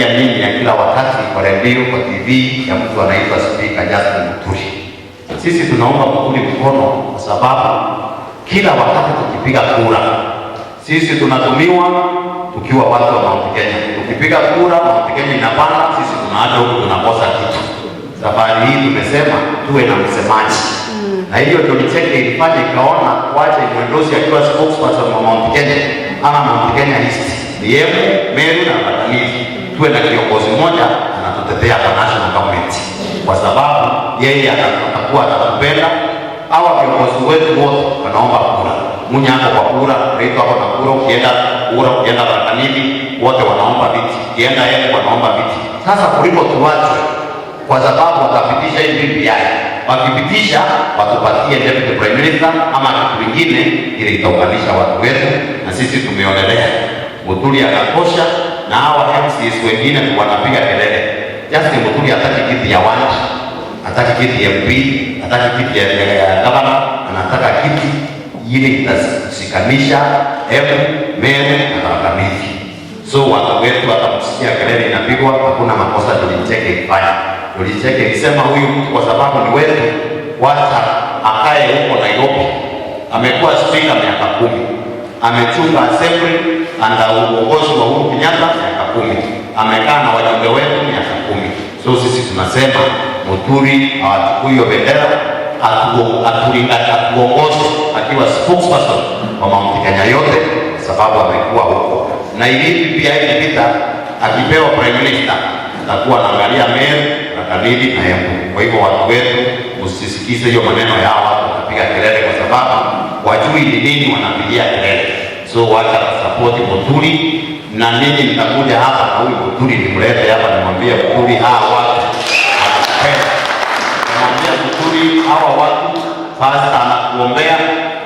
Tunasikia nini ya kila wakati kwa redio, kwa TV ya mtu anaitwa Speaker Justin Muturi. Sisi tunaomba Muturi mkono kwa sababu kila wakati tukipiga kura sisi tunatumiwa tukiwa watu wa Mount Kenya. Tukipiga kura Mount Kenya inapanda, sisi tunaacha huku tunakosa kitu. Safari hii tumesema tuwe na msemaji na hiyo ndio Cheke ilifanya ikaona wache Mwendosi akiwa spokesperson wa Mount Kenya ama Mount Kenya East, ni Embu, Meru na Tharaka Nithi, tuwe na kiongozi mmoja anatutetea kwa national government, kwa sababu yeye atakuwa atatupenda. Hawa viongozi wetu wote wanaomba kura, Munya ako kwa kura, Ruto ako na kura, ukienda kura, ukienda Tharaka Nithi wote wanaomba viti, ukienda Embu wanaomba viti. Sasa kuliko tuwachwe kwa sababu watapitisha hii BBI. Wakipitisha watupatie deputy prime minister ama kitu kingine, ili itaunganisha watu wetu, na sisi tumeonelea Muturi akatosha, na hawa MCAs wengine wanapiga kelele. Justin Muturi hataki kiti ya Wanja, hataki kiti ya MP, hataki kiti ya governor, anataka kiti ile itashikanisha Embu, Meru na Tharaka Nithi. So watu wetu hata msikia kelele inapigwa, hakuna makosa Njeri ilifanya. Njeri ilisema huyu mtu kwa sababu ni wetu, wacha akae huko Nairobi. Amekuwa speaker miaka 10, amechunga assembly under uongozi wa Uhuru Kenyatta miaka 10, amekaa na wajumbe wetu miaka 10. So sisi tunasema Muturi awachukue hiyo bendera atuongoze akiwa spokesperson wa Mount Kenya yote, sababu amekuwa huko na ili BBI ilipita, akipewa prime minister atakuwa anaangalia Meru, Tharaka Nithi na Embu. Kwa hivyo watu wetu, msisikize hiyo maneno ya watu wanapiga kelele, kwa sababu wajui ni nini wanapigia kelele. So wacha support Muturi, na ninyi nitakuja hapa na huyu Muturi nimlete hapa, nimwambie Muturi, hawa watu wanakupenda. Namwambia Muturi, hawa watu pastor anakuombea,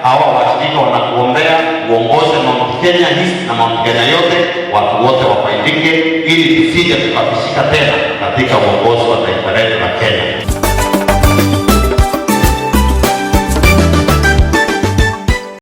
hawa washirika wanakuombea, uongoze Mount Kenya East na Mount Kenya yote, watu wote wafaidike, ili tusije tukafishika tena katika uongozi wa taifa letu la Kenya.